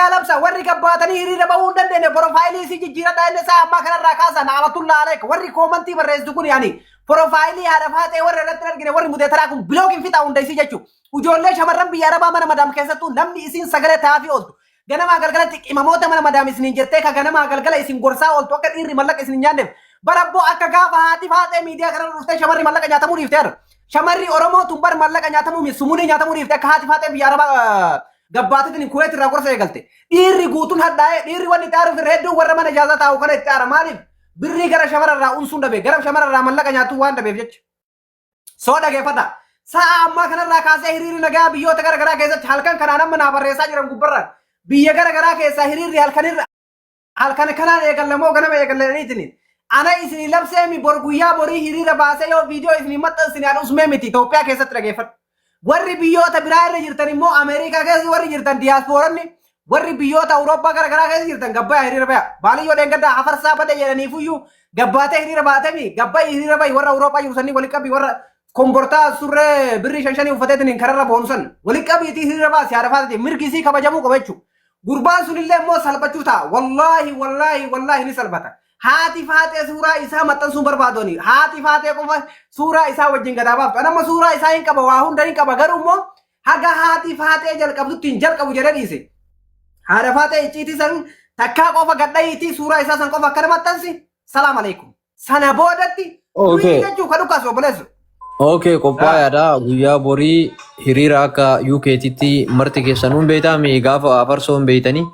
nagaa labsa. Warri gabbaatanii hiriira bahuu hin dandeenye porofaayilii isii jijjiiradhaa inni isaa ammaa kanarraa kaasan alatullaa aleek. Warri koomantii barreessitu kun yaani porofaayilii haadha faaxee warra irratti hin argine warri mudeetaraa kun bilook hin fixaa hunda isii jechuudha. Ijoollee shamarran biyya arabaa mana madaam keessattuu namni isiin sagalee taafii ooltu. Ganamaa galgalatti qimamoota mana madaam isiniin jettee ka ganamaa galgala isin gorsaa ooltu akka dhiirri mallaqa isin hin nyaanneef. Barabboo akka gaafa haati faaxee miidiyaa kanarra dhuftee shamarri mallaqa nyaatamuu dhiifte har'a. Shamarri Oromoo tun bar mallaqa nyaatamuu miti sumunii nyaatamuu dhiifte akka haati faaxee biyya arabaa gabbaateetiin Kuweet irraa gorsa eegalte. Dhiirri guutuun hadhaa'ee dhiirri wanni itti aaruuf irra hedduun warra mana ijaazaa taa'u kana itti aara maaliif birrii gara shamararraa unsuun dhabe gara shamararraa mallaqa nyaatuu waan dhabeef jecha. Soo dhageeffadha. Sa'a ammaa kanarraa kaasee hiriirri nagaa biyyoota gara garaa keessatti halkan kanaan amma naa barreessaa jiran gubbarraan biyya gara garaa keessaa hiriirri halkanirra halkan kanaan eegalla moo ganama eegalla jedhaniitiin ana isinii labseemi bor guyyaa borii hiriira baasee yoo viidiyoo isinii maxxansine an usmee miti Itoophiyaa keessatti dhageeffadhu. Warri biyyoota biraa irra jirtan immoo Ameerikaa keessa warri jirtan diyaaspooranni warri biyyoota Awurooppaa gara garaa keessa jirtan gabbayaa hiriira baya. Baaliyyoo dheengaddaa hafarsaa bade jedhaniifuyyuu gabbaatee hiriira baatemi gabbayi hiriira bayi warra Awurooppaa jiru sanii walitti qabi warra kombortaa surree birrii shan shanii uffateetiin kararra boonu san walitti qabiitii hiriira baasi haadha faatati mirgi isii kabajamuu qaba jechuudha. Gurbaan sunillee immoo salphachuu ta'a. Wallaahi wallaahi wallaahi ni salphata. Haati faaxee suuraa isaa maxxansuu barbaadoni. Haati faaxee qofa suuraa isaa wajjin gadaa baaftu. Ani amma suuraa isaa hin qaba waa hunda hin qaba garuu immoo haga haati faaxee jalqabdutti hin jalqabu jedhee dhiise. Haadha faaxee icciitii san takkaa qofa gadhayiitii suuraa isaa san qofa akkana maxxansi. Salaam alaikum. Sana boodatti Okay. durii jechuu kan dhukaasu obboleessu. Okay, qophaayaadha. Guyyaa borii hiriira akka UKtitti marti keessanuu hin beektaami gaafa afarsoo hin beektanii.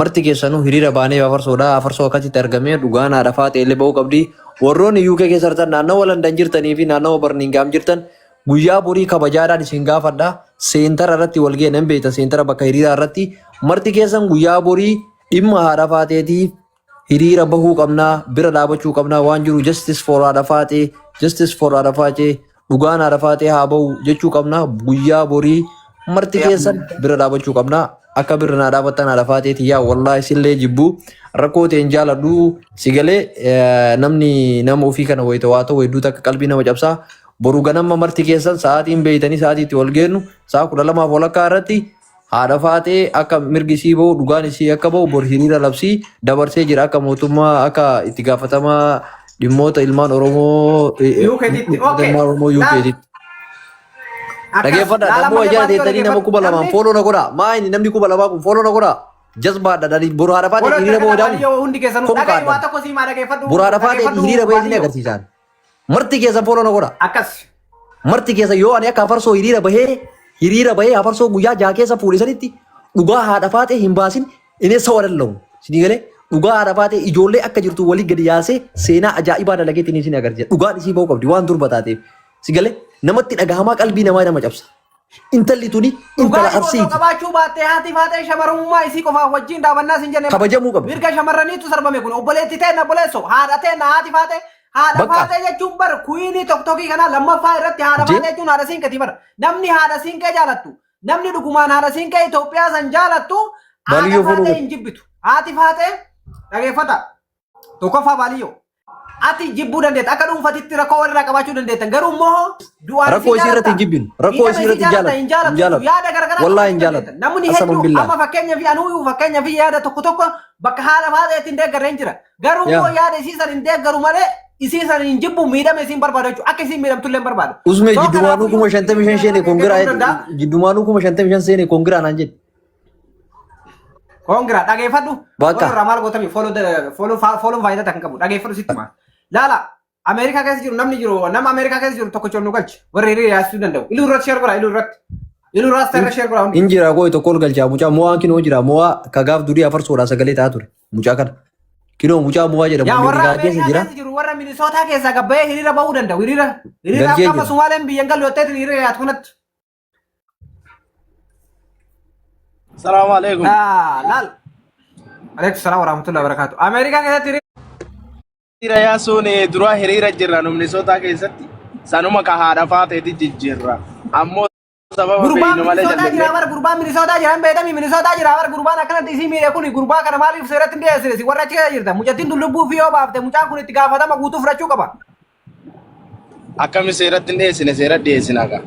Marti keessanuu hiriira baanee afarsoodha. Afarsoo akkasitti argamee dhugaan haadha faaxee illee ba'uu qabdi. Warroonni UK keessa jirtan naannawa London jirtanii fi naannawa Birmingham jirtan guyyaa borii kabajaadhaan isin gaafadha. Seentara irratti wal ga'e nan beekta. Seentara bakka hiriiraa irratti marti keessan guyyaa borii dhimma haadha faaxeetiif hiriira bahuu qabnaa, bira dhaabachuu qabnaa waan jiru justice for haadha faaxee, justice for haadha faaxee, dhugaan haadha faaxee haa bahu jechuu qabnaa. Guyyaa borii marti keessan bira dhaabachuu qabnaa. Akka bira naa dhaabattan haadha faaxee tiyyaa wallaahi sillee jibbuu rakkoo ta'een jaaladhu si galee namni nama ofii kana wayita waa ta'u hedduu takka qalbii nama cabsaa. Boru ganama marti keessan sa'aatiin beeytanii sa'aatii itti wal geennu sa'a 12:30 irratti Haadha Faaxee akka mirgi isii bahu dhugaan isii akka bahu bor hiriira labsii dabarsee jira akka mootummaa akka itti gaafatamaa dhimmoota ilmaan Oromoo UKtitti. Okay. ilmaan Oromoo Laal. UKtitti. Akkas. Dhageeffadha Laala namuu malee ajaa baadiyyaa teettanii nama dhaggeeffadhu. 2000 Namni fooloo na godha. Maa inni namni 2000 kun fooloo na godha. Jazbaadha dhali boru haadha Faaxee Follow hiriira itti bahu argadha daami. baadiyyoo hundi keessanuu. Kun Dhaga'i waa kaadhan. tokko siimaa dhaggeeffadhu. Boru haadha Faaxee Dhaggeeffadhu hiriira bahee isin baadiyyoo. agarsiisaan. Marti keessan fooloo na godha. Akkas. Marti keessa yoo ani akka afarsoo hiriira bahee hiriira bahee afarsoo guyyaa jaha keessa fuudhe sanitti dhugaa haadha faaxee hin baasin inee sawa danda'u. Sinii galee dhugaa haadha faaxee ijoollee akka jirtu walii gadi yaasee seenaa ajaa'ibaa dalageetiin isin agarsiisa. Dhugaan isii bahuu qabdi waan durba taateef. Si galee namatti dhagahamaa qalbii namaa nama cabsa. Intalli tuni Dhugaa intala dhimma osoo Arsiiti. qabaachuu baattee haati faaxee shamarrummaa isii qofaaf wajjin dhaabannaa sin jenne Kabajamuu qabdi. mirga shamarraniitu sarbame kun obboleetti teenna obboleesso haadha teenna haati faaxee haadha Bakka. faaxee jechuun bar kuyiinii toktokii kanaa lammaffaa irratti haadha Jee. faaxee jechuun haadha siinqeeti bar namni haadha siinqee jaalattu namni dhugumaan haadha siinqee Itoophiyaa san jaalattu haadha Baaliyyoo fuudhuu faaxee hin jibbitu haati faaxee dhageeffata tokkoffaa baaliyyoo Ati jibbuu dandeetta. Akka dhuunfatitti rakkoo walirraa qabaachuu dandeettan. Garuu immoo du'aan Rakkoo isii isii irratti jaalatta. hin jibbinu. Rakkoo Miidhama isii isii irratti hin jaalatta jaalatu. hin jaalattu. Hin jaalatu. Yaada garagaraa Wallaahi qabaachuu hin jaalatu. dandeettan. Namni Qasaman hedduu billaa. amma fakkeenya fi anuu fakkeenya fi yaada tokko tokko bakka haala faaxeetti hin deeggarre hin jira. Garuu immoo Yaa. yaada isii san hin deeggaru malee isii san hin jibbu miidhama isiin barbaadu jechuudha. Akka isiin miidhamtu illee hin barbaadu. Usmee Soo jiddumaanuu kanaafuyyuu 55,000 seene kongiraa deeggaruu danda'a. jiddumaanuu 55,000 seene kongiraa naan jedhe. Kongira dhageeffadhu. Bakka. Follow irraa maal gootami follow follow follow faayidaa kan qabu dhageeffadhu sitti maal. Laala Ameerikaa keessa jiru namni jiru nama Ameerikaa keessa jiru tokko nu galchi warri hiriira yaasisuu danda'u. Iluu irratti share godha iluu irratti. Iluu raasta irra share godha hundi. In jira koo tokko ol galchaa mucaa mo'aan kinoo jira mo'aa ka gaaf durii afarsoodhaa sagalee ta'aa ture mucaa kana. Kinoo mucaa mo'aa jedhamu Yaa warra Ameerikaa keessa Ameerikaa jira. keessa jiru warra Minisootaa keessaa gabbayee hiriira bahuu danda'u hiriira hiriira Galchee akka amma jira. Sumaaleen biyyan galu jetteetiin hiriira yaatu kanatti. Salaamu alaikum. Laal. Alaikum salaam wa rahmatullahi wa barakatuh. Ameerikaa keessatti Hiriira yaasuun dura hiriira jirra nu Minisootaa keessatti sanuma ka haadha faateeti jijjiirra. Ammoo sababa Gurbaan beeynu malee Minisootaa jira jallisnee. bar gurbaan Minisootaa jira hin beekami Minisootaa jira bar gurbaan akkanatti isii miidhe kuni gurbaa kana maaliif seeratti hin dhiyeessine si warra achi keessa jirta mucattiin tun lubbuu fi yoo baafte mucaan kun itti gaafatama guutuu fudhachuu qaba. Akkami seeratti hin dhiyeessine seera dhiyeessina kaa.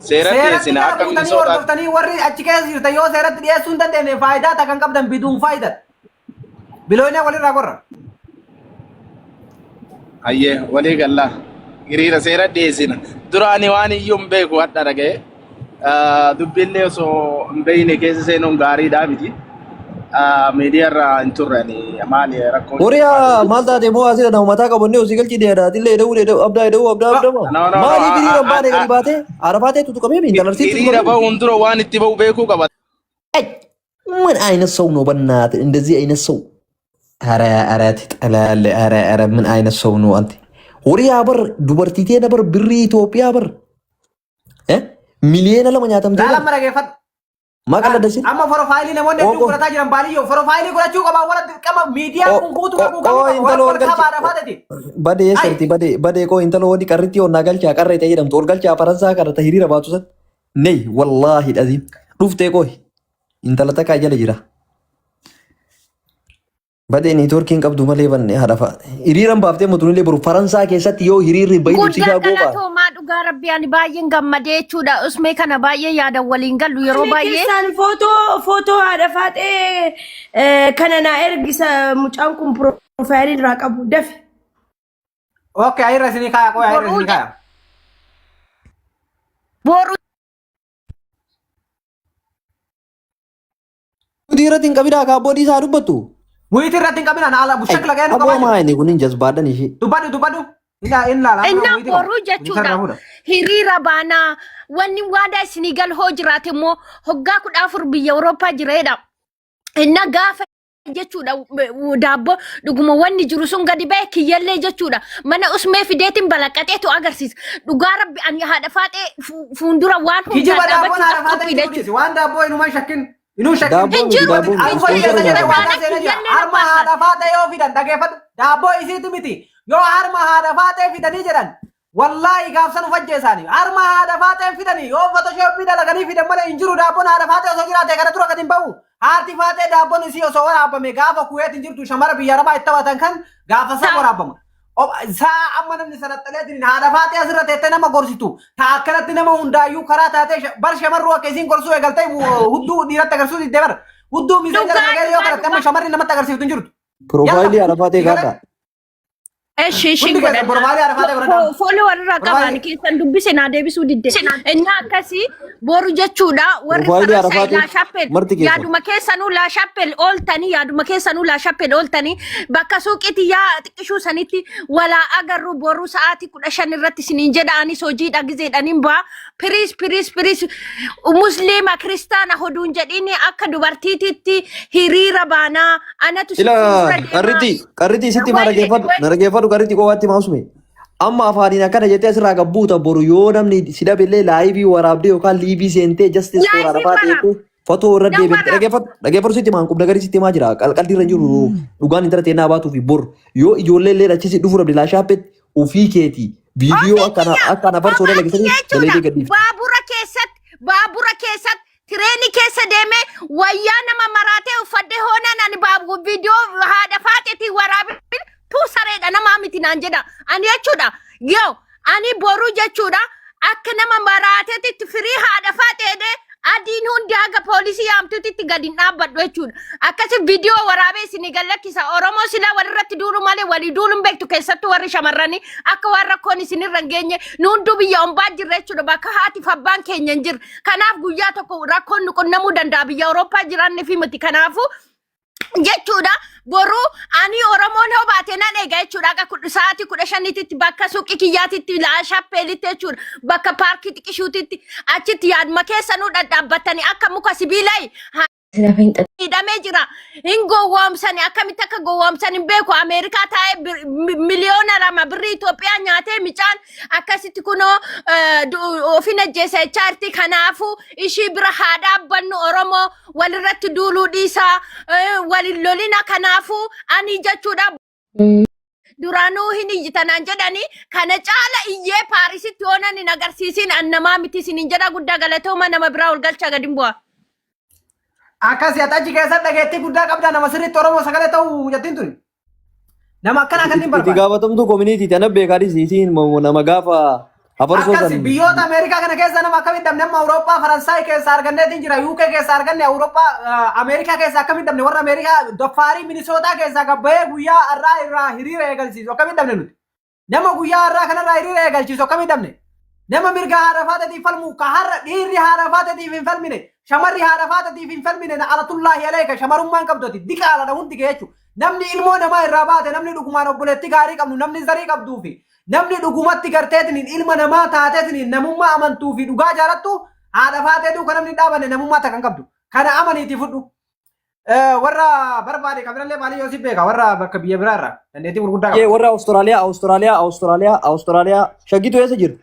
Seeratti Seeratti dhiyeessina jala akka buutanii Minisootaatti. hordoftanii warri achi keessa jirtan yoo seeratti dhiyeessuu hin dandeenye faayidaa takka hin qabdan biduun faayidaa. Bilooyinaa walirraa gorra. Hayyee walii gallaa. Hiriira seera dhiyeessina. Dura ani waan iyyuu hin beeku hadha dhaga'e. Dubbiillee osoo hin beekne keessa seenuun gaariidhaa miti. Miidiyaa irraa hin turre ani maali rakkoon jiru Horiyaa maali? maal taate moo asirra nama mataa qabannee osii galchii deedaati illee eda'uu eda'uu abdaa eda'uu abdaa abdama. No, no, no. Maaliif hiriira hin baane gadi baatee arafaatee tutuqamee mi intalarsiitti Hiriira tutuqamee mi? bahuun dura waan itti bahu beekuu qaba. አይ ምን አይነት ሰው ነው? በእናትህ እንደዚህ አይነት ሰው ኧረ ኧረ ትጠላለህ። ኧረ ኧረ ምን አይነት ሰው ነው አንተ? ሆሪያ በር ዱበርቲቴ ነበር ብሪ ኢትዮጵያ በር ሚሊየነ 2 nyaatamtee Laala bar amma dhageeffadhu. maa qalladdasin Amma forofaalii namoonni hedduun Qoqo godhataa jiran baaliyyoo forofaalii godhachuu qabaa wala dirqama miidiyaan kun guutuu qabuu qabuu qoo qaba wala intalo ol kolkaa galchi baadha faatati. badee Ay serti badee badee koo intalo wadi qarritti onnaa galchaa qarree ta'e jedhamtu ol galchaa faransaa kana ta hiriira baatu san nei wallaahi dhaziim dhuftee koo intala takkaa jala jira badee niitoorkiin qabdu malee banne haadha fa'a hiriiran baaftee motunillee boru faransaa keessatti yoo hiriirri hin bahin Guddaa ibsiishaa goobaa galatoomaa dhugaa rabbii ani baay'een gammadee jechuudha. Usmee kana baay'ee yaadan waliin gallu yeroo Inni baay'ee keessaan footoo footoo haadha faaxee kana naa ergisa mucaan kun piroofaayilii irraa qabu dafi. Okay ayirra isinii kaaya qoy ayirra boruu isinii kaaya. boruu Irratti hin qabinaa kaabboodii isaa dubbattu. Muyitii irratti hin qabinaan ala shakla ga'ee nu Aboo qabaa jiru. maa inni kunin jazbaadhan ishee. Dubbadhu dubbadhu. Inni ilaala amma Innaa muyitii qaba. boruu Muyitii irraa jechuudha. fuudha. Hiriira baanaa wanni waadaa isinii gal hoo jiraate immoo hoggaa 14 biyya Awurooppaa jireedha. Inna gaafa jechuudha daabboo dhuguma wanni jiru sun gadi ba'e kiyyallee jechuudha. Mana usmee fideetiin balaqqaxeetu agarsiisa. Dhugaa rabbi ani haadha faaxee fuuldura waan Kijiba hundaan daabboon haadha dhaabbachuudhaaf faaxee qophiidha jiru jechuudha. dhiisi. Waan daabboo inumaan shakkin. Inuu shakkin. Daabboo Hin miti jiru daabboo miti hin Alfa jiru ispoonsara keessa jedhee nyaatama. waadaa taanaan seenee jira. kiyyallee na Harma baasan. haadha faaxee yoo fidan dhageeffadhu. Daabboo isiiti miti. Yoo harma haadha faaxee fidanii jedhan wallaahi gaafsan uf ajjeesaani. Harma haadha faaxee fidanii yoo fotoshooppii dalaganii fidan malee hin jiru daabboon haadha faaxee osoo jiraate kana dura gadi hin ba'u. Haati faaxee daabboon isii osoo waraabame gaafa kuweet hin jirtu shamara biyya arabaa itti taphatan kan gaafa san waraabama. Saa amma namni sanaxxaleetiin haadha faaxee asirra teettee nama gorsitu ta akkanatti nama hundaayyuu karaa taatee bar shamarruu akka isiin gorsuu eegaltee hudduu dhiiratti agarsiisuu diddee bar hudduu misee jala Dhugaa nagahee yoo dhugaa kadhatte amma dhugaa. shamarri namatti agarsiiftu hin jirtu. Piroofaayilii Yalla haadha faatee si galee kaadhaa. Eshi ishiin hundi keessan godhadha. borofaalii haadha faaxee godhadhaa. Foolii warra qaban Borofaalii keessan dubbise naa deebisuu didde. Inni akkasii boru jechuudha warri Piroofaayilii haadha Faransaay faatee laa shappel marti keessan. yaaduma keessanuu laa shappel ooltanii yaaduma keessanuu laa shappel ooltanii bakka suuqiitti yaa xiqqishuu sanitti walaa agarru boru sa'aatii 15 irratti isiniin jedha anis hojiidha gizeedhaniin ba'a. Piriis piriis piriis musliima kiristaana hoduun jedhiin akka dubartiititti hiriira baanaa anatu si Ila fuuldura deemaa. qarritti qarritti sitti ma Wayye dhageeffadhu na dhageeffadhu qarritti qofaatti maasume. Amma afaaniin akkana jettee asirraa gabbuuta boru yoo namni si dhabe illee laayivii waraabdee yookaan liivii seentee justice for Laayivii Arafaa waraab. ta'eetu fotoo irra Nan deebiin waraab. dhageeffadhu dhageeffadhu sitti maan qubna garii sitti himaa jira qalqalli irra hin jiru dhugaan intala teennaa baatuu fi bor yoo ijoollee illee achisi dhufuu dhabde laashaappetti ofii keetii viidiyoo Ofii akkana kiyya akkana farsoo kophaa dalagisanii kiyya jechuudha. dalaydee gadhiifti. Baabura keessatti baabura keessatti tireenii keessa deemee wayyaa nama maraatee uffadhee hoonaan ani baabu viidiyoo haadha faaxeetiin waraabin tuu sareedha namaa miti naan jedha. Ani jechuudha yoo ani boru jechuudha akka nama maraateetitti firii haadha faaxeedhee adiin hundi haga poolisii yaamtuutitti gadi hin dhaabbadhu jechuudha. Akkasi viidiyoo waraabee isinii gad lakkisa. Oromoo silaa walirratti duulu malee walii duulu hin beektu keessattuu warri shamarranii akka waan rakkoon isinirra hin geenye nu hunduu biyya ombaa jirra jechuudha bakka haatiif abbaan keenya hin jirre. Kanaaf guyyaa tokko rakkoon nu qunnamuu danda'a biyya Awurooppaa jiraanne fi miti. Kanaafuu jechuudha boruu ani Oromoon hoo baate nan eega jechuudha akka sa'aatii 15tti bakka suuqii kiyyaatitti laa shappeelitti jechuudha bakka paarkii xiqishuutitti achitti yaaduma keessanuu dhadhaabbatanii akka muka sibiilaa hidhamee jira hin gowwoomsani akkamitti akka gowwoomsan hin beeku Ameerikaa taa'ee miliyoona 2 birrii Itoophiyaa nyaatee micaan akkasitti kunoo ofin ajjeesa jechaa jirti kanaafuu ishii bira haa dhaabbannu Oromoo walirratti duuluu dhiisaa walin lolina kanaafuu ani jechuudha duraanuu hin iyyitanaan jedhanii kana caala iyyee Paarisitti yoonan hin agarsiisin an namaa miti isiniin jedha guddaa galatooma nama biraa ol galchaa gadi hin bu'a. Akkasii ati achi keessatti dhageettii guddaa qabda nama sirriitti Oromoo sagalee ta'u jettiin tuni. Nama akkanaa kan hin Itti barbaadu. gaafatamtuu community ana beekaadhis isiin nama gaafa Afarsoo Akkas san biyyoota Ameerikaa kana keessa nama akkamitti dhabne? Amma Awurooppaa, Faransaay keessa arganneetiin jira, UK keessa arganne, Awurooppaa, Ameerikaa keessa akkamitti dhabne? Warra Ameerikaa Doffaarii Minisootaa keessaa gabbayee guyyaa har'aa irraa hiriira eegalchiisu akkamitti dhabne nuti? Nama guyyaa har'aa kanarraa hiriira eegalchiisu akkamitti dhabne? Nama mirga haadha faaxeetiif falmu, ka har'a dhiirri haadha faaxeetiif hin falmine, shamarri haadha faaxeetiif hin falmine, na alatullaahi aleeka shamarummaan qabdoti diqaaladha hundi kee jechuudha. Namni ilmoo namaa irraa baate, namni dhugumaan obboleetti gaarii qabnu, namni zarii qabduu fi namni dhugumatti garteetiin ilma namaa taateetiin namummaa amantuu fi dhugaa jaalattu, haadha faatee duuka namni dhaabanne namummaa takka hin qabdu. Kana amaniitii fudhu. Warra barbaade kabirallee maalii yoo si beeka, warra bakka biyya biraa irraa dandeettii gurguddaa qaba. Warra Awustiraaliyaa, Awustiraaliyaa, Awustiraaliyaa, Awustiraaliyaa. Shaggitu eessa jirtu?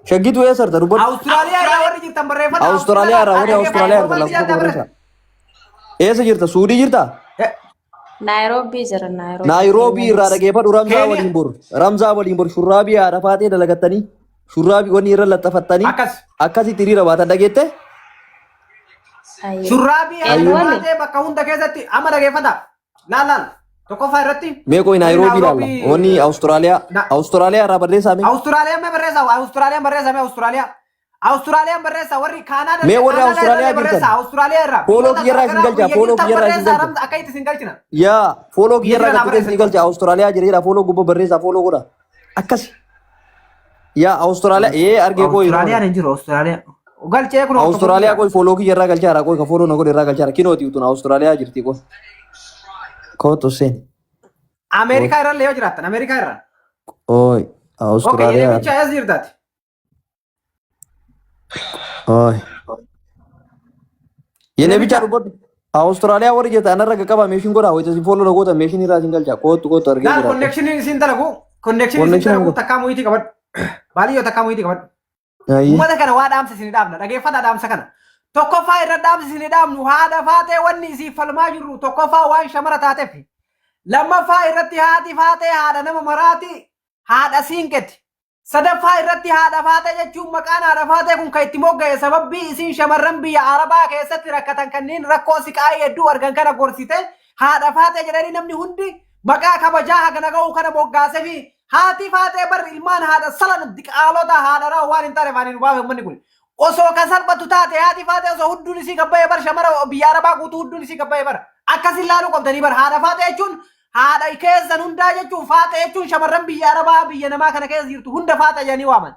Shaggitu eessa jirta? Dubbadhu. Awustiraaliyaa irraa warri jirtan barreeffata. Awustiraaliyaa irraa warri Awustiraaliyaa irraa lakkoofsa barreessa. Eessa jirta? Suudii jirta? Naayiroobii jira, Naayiroobii. Naayiroobii irraa dhageeffadhu, Ramzaa Keeniyaa. waliin bor. Ramzaa waliin bor shurraabii haadha faatee dalagattanii, shurraabii wanni irra laxafattanii Akkas. akkasitti hiriira baatan, dhageette? Ayyee. Shurraabii haadha Eenyu waliin? faatee bakka hunda keessatti amma dhageeffata. Laal laal. Tokkoffaa irratti. Mee qoy, Naayiroobii ilaalla. Wanni Awustiraaliyaa, Awustiraaliyaa irraa barreessaa mee. Awustiraaliyaan mee barreessa? Awustiraaliyaan barreessa mee, Awustiraaliyaa. Awustiraaliyaan barreessa warri Kaanaada. Mee warri Awustiraaliyaa barreessa jirtan. Awustiraaliyaa irraa. Follow kiyyarraa isin galcha, follow kiyyarraa isin galcha. Ramza akka itti isin galchina. Yaa, follow kiyyarraa Biyya gattee isin galcha. Awustiraaliyaa jira jedha, follow gubbaa barreessaa, follow godha. Akkasi. Yaa, Awustiraaliyaa ee argee qoy. Awustiraaliyaan hin jiru, Awustiraaliyaa. Galchee kun. Awustiraaliyaa qoy, follow kiyyarraa galchaa jira, qoy, ka follow na godhe irraa galchaa jira. Kinooti tun Awustiraaliyaa jirti, qoy. Kootu seen. Ameerikaa irra illee yoo jiraattan, Ameerikaa irra. Oy, Okay, Awustiraaliyaa. namicha eessa jirtaati? Oy. Yene bicha dubbadhu. Awustiraaliyaa warri jirtan anarra qaqqaba, meeshiin godha, wayita isin follow na gootan meeshiin irraa isin galcha. Kootu, kootu, argee Laal jira. connectioniin isin dalagu, connectioniin isin Connection dalagu godhu. takkaa muyitii qabadhu. Baaliyyoo takkaa muyitii qabadhu. Ayyee. Uummata kana waa dhaamsa isin dhaamna. Dhageeffadhaa dhaamsa kana. Tokkoffaa irra dhaamsa isin dhaamnu, haadha faatee wanni isiif falmaa jirru tokkoffaa waan shamara taateef. Lammaffaa irratti haati faatee haadha nama maraati, haadha siinqeti. Sadaffaa irratti haadha faatee jechuun, maqaan haadha faatee kun kan itti mogga'e sababbii isiin shamarran biyya Arabaa keessatti rakkatan kanneen rakkoo siqaayii hedduu argan kana gorsite, haadha faatee jedhanii namni hundi maqaa kabajaa hagana ga'u kana moggaasee fi haati faatee bar ilmaan haadha salan diqaalota haadha raa waan hin taane faaniin waafe uummanni kun. Osoo kan salphatu taate, haati faatee osoo hudduun isii gabbayee bar, shamara biyya Arabaa guutuu hudduun isii gabbayee bar, akkasin laaluu qabdanii bar. Haadha faatee jechuun haadha keessan hundaa jechuun, faatee jechuun shamarran biyya Arabaa biyya namaa kana keessa jirtu hunda faatee jedhanii waaman.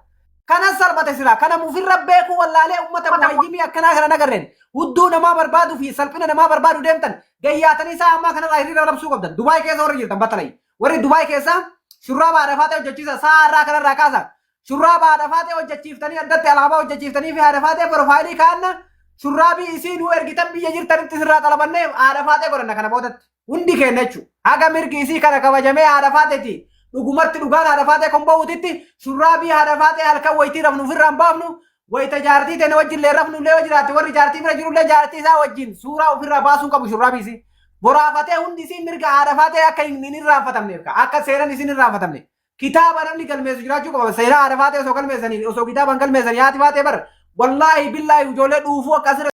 Kanas salphate sila kana ofirra beekuu wallaalee uummata muhayyimii akkanaa kana nagarreen hudduu namaa barbaaduu fi salphina namaa barbaadu deemtan gayyaatanii isaa ammaa kanarraa hiriira labsuu qabdan. Dubaay keessa warri jirtan battalai. Warri Dubaay keessa shurraaba haadha faatee hojjechiisa, sa'a irraa kanarraa kaasa. Shurraaba haadha faatee hojjechiiftanii, addatti alaabaa hojjechiiftanii fi haadha faatee profile kaa'anna, shurraabii isii nuu ergitan biyya jirtanitti sirraa xalabannee haadha faatee godhanna kana boodatti. Hundi keenya jechuudha. Haga mirgi isii kana kabajamee haadha faateeti. Dhugumatti dhugaan haadha faatee kun bahuutitti shurraabii haadha faatee halkan wayitii rafnu ofirraa hin baafnu. Wayita jaartii teenya wajjin illee rafnu illee yoo jiraate, warri jaartii bira jirullee jaartii isaa wajjin suuraa ofirraa baasuu qabu shurraabii isii. Boraafatee hundi isii mirga haadha faatee akka hin irraanfatamneef, akka seeran isin irraanfatamne. Kitaaba namni galmeessu jiraachuu qaba. Seeraa haadha faatee osoo galmeessanii, osoo kitaabaan galmeessanii, haati faatee bar wallaahi billaahi ijoollee dhuufuu akka asirra